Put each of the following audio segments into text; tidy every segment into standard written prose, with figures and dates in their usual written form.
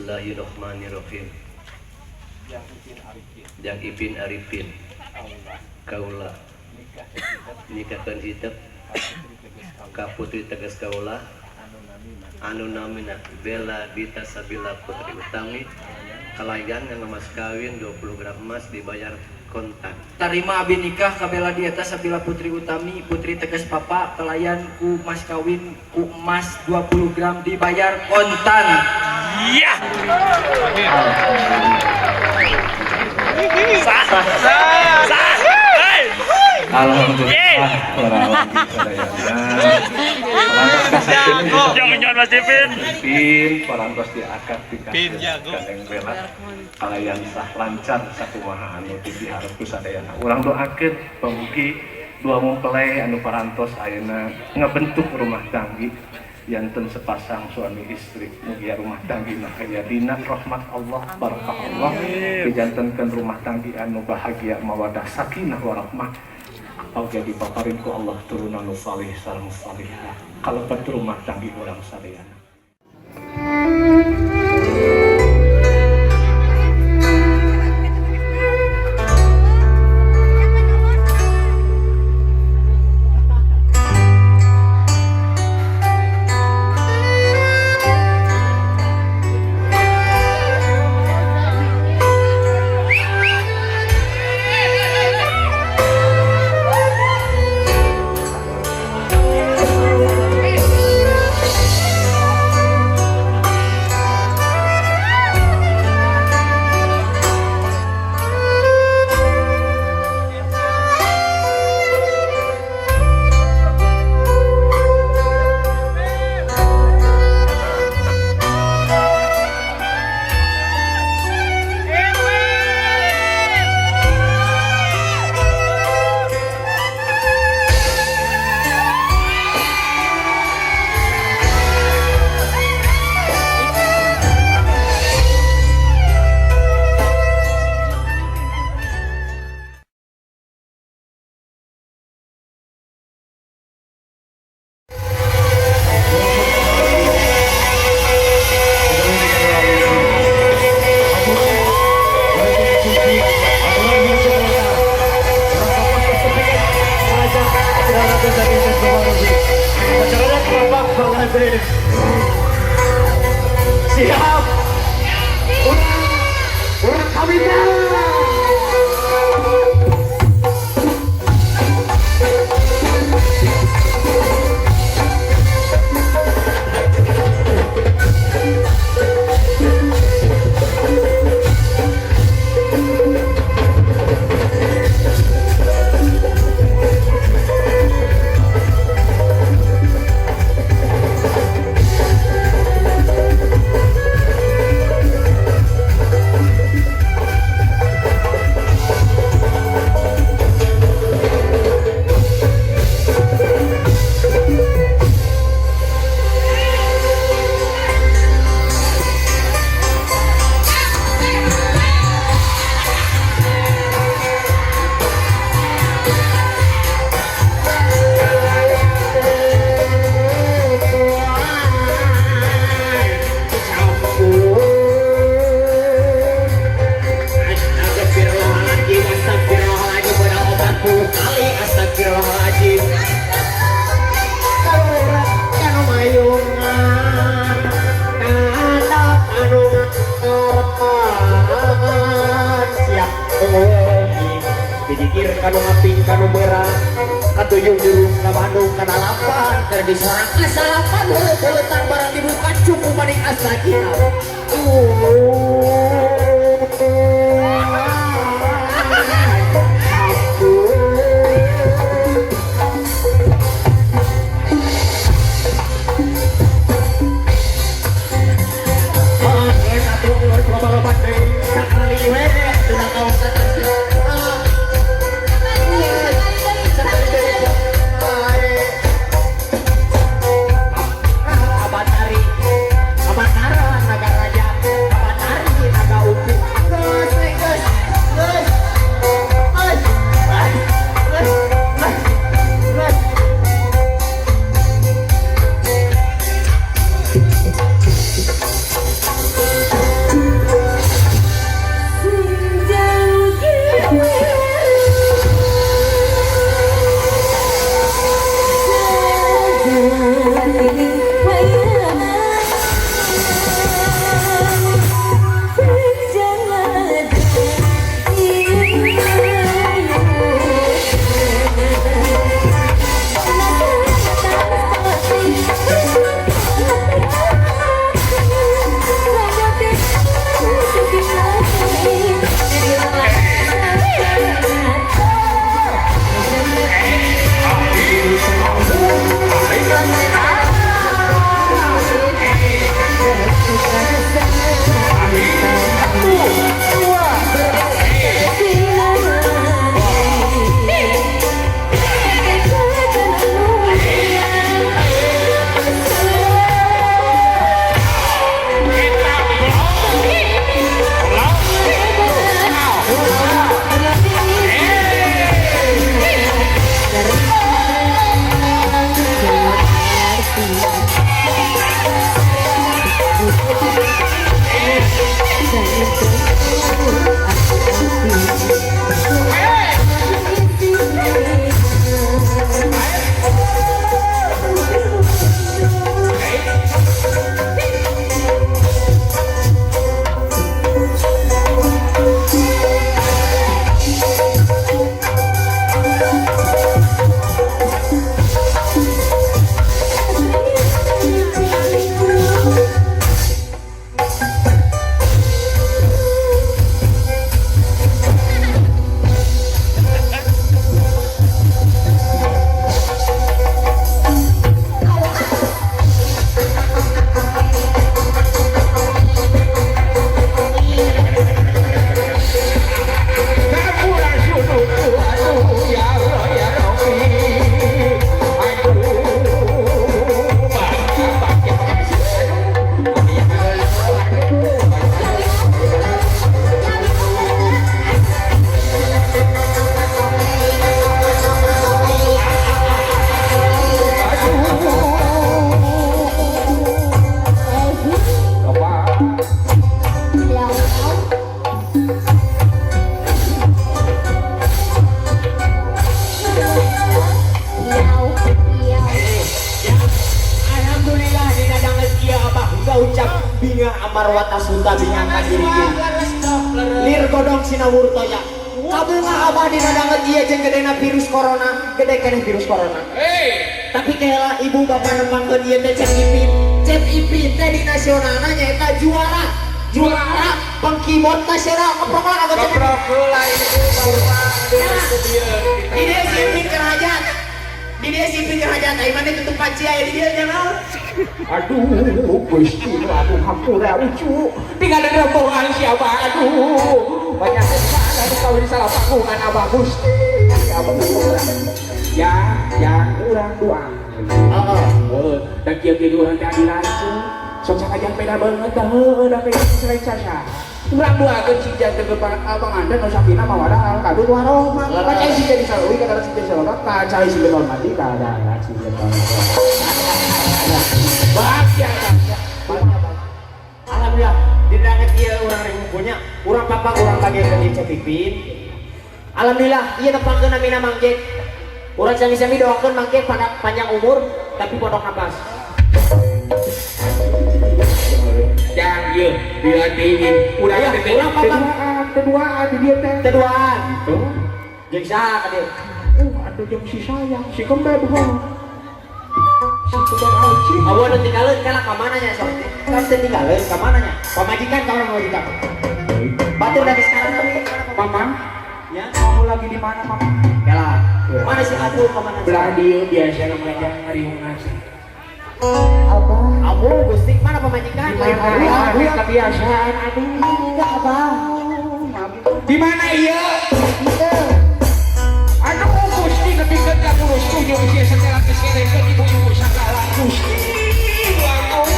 Bismillahirrahmanirrahim. Jang Ipin Arifin kaula nikahkeun itep ka putri tegas kaula anu namina Bella Dita Sabila Putri Utami kalayan yang mas kawin 20 gram emas dibayar kontan. Tarima abi nikah ka Bella Dita Sabila Putri Utami putri tegas papa kalayan ku mas kawin ku emas 20 gram dibayar kontan. Iya. Sah. Sah. Hey. Alhamdulillah para wargi sadayana. Jangan Mas Ipin. Pin parantos diakad nikah ka Neng Bella kalayan sah lancar sakumaha anu diharep ku sadayana. Urang doakeun pamugi dua mempelai anu parantos ayeuna ngabentuk rumah tanggi janten sepasang suami istri, mugia rumah tanggi mah aya dina rahmat Allah, barakah Allah, dijantenkeun rumah tanggi anu bahagia, mawadah, sakinah, warahmah, oge dipaparin ku Allah turunan nu salih sareng salihah kalebet rumah tanggi urang sadayana. Siap. Urang kawitan. Astagfirullahaladzim, karurat kanu mayungan kana anu ngarepan siap didikir kanu ngaping kanu berang katujuh juru ka Bandung kana lapan keur disorang asalapan heuleut-heuletan barang dibuka cukup maning asa kita. Marwata Sunda bingangka giri-giri. Lir godong sinawurtoya. Kabunga abah dina danget ieu jeung gedena virus corona, gede keneh virus corona. Tapi kela ibu bapak nembangkeun ieu teh Cep Ipin. Cep Ipin teh di nasionalna nyaeta juara. Juara pengkeyboard nasional keprok lah kagak Cep Ipin. Keprok heula ibu bapak. Di dia si Ipin kerajaan. Di dia si Ipin kerajaan. Ai maneh tutup panci aya di dia jangan. Aduh, Gusti, aduh hampura ucu. Tinggal ada rombongan siapa? Aduh, banyak mana kawin salah panggungan abah Gusti. Abah urang. Ya, ya urang doa. Heeh. Heeh, dan kieu-kieu urang teh dilanjut. Sok sakajan beda banget dah heueuh da kayak selain sasa. Urang doakeun cing janten abang anda nu sakina mawadah kadut warohmah. Kaca si jadi salawi kadar si jadi salawat kaca si beton mati kadar si beton. Bahagia bahagia. Alhamdulillah didanget ieu urang rek ngumpulnya, urang papa urang bagian di Cep Ipin. Alhamdulillah ieu nepangkeun namina Mang Jack. Urang sami-sami doakeun Mang Jack pada panjang umur tapi pondok napas. Jang ieu dilatih urang Iya, teh urang papa. teduaan teduaan di dieu teh. Teduaan. Gitu. Jeung saha ka dieu? Aduh jeung si sayang si kembar bohong. Si kembar Alci. Awan nu tinggalin kala ka mana nya sok? Kan teu tinggalin ka mana nya? Pamajikan ka mana pamajikan? Batur dari sekarang tapi Mama, ya. kamu lagi di mana mama? Kela. Mana si Abu ka mana? Belah dieu biasa namanya ngariung sih. Abah. Abu Gusti mana pamajikan? Di mana kebiasaan aduh. Enggak, Abah. Di mana iya? Aduh Gusti ketika ka urus tujuh sia setelah keserekeun ibu-ibu sagala Gusti. Waduh.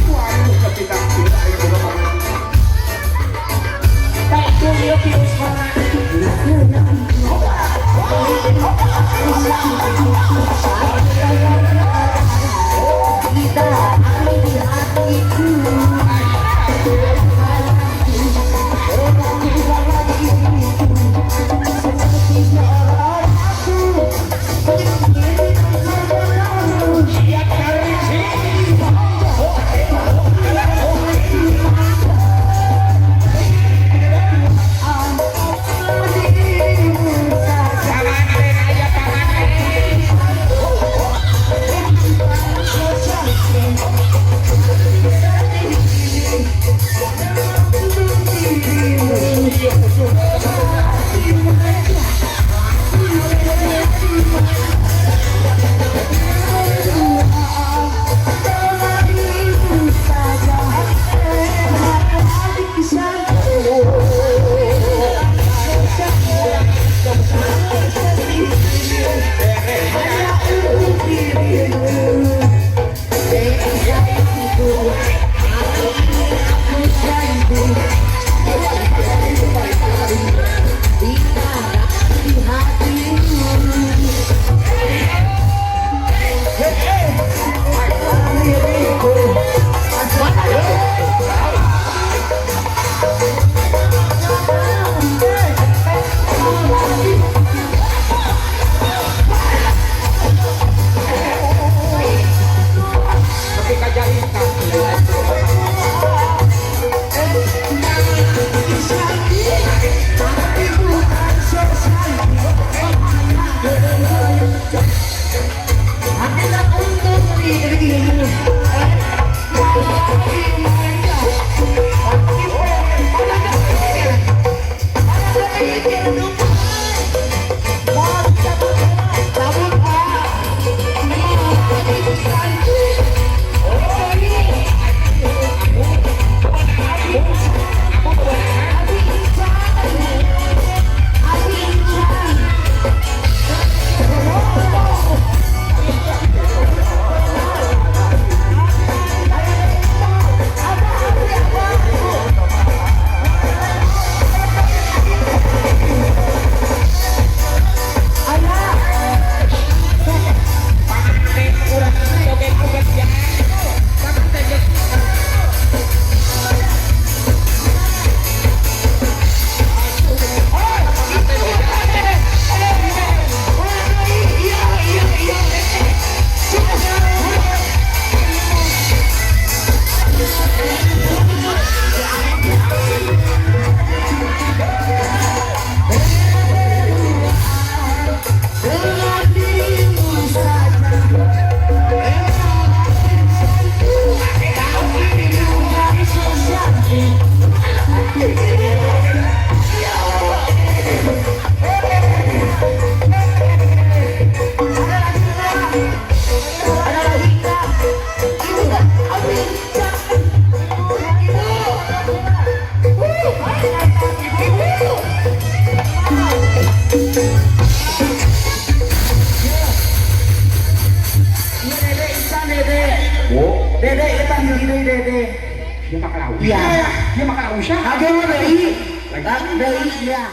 Waduh, ketika kita ayo boga pamajikan. Tak ieu virus corona. Kita di hatiku. Dede. Dia makan aus. Iya. Dia makan aus. Aduh deui. Deui ya.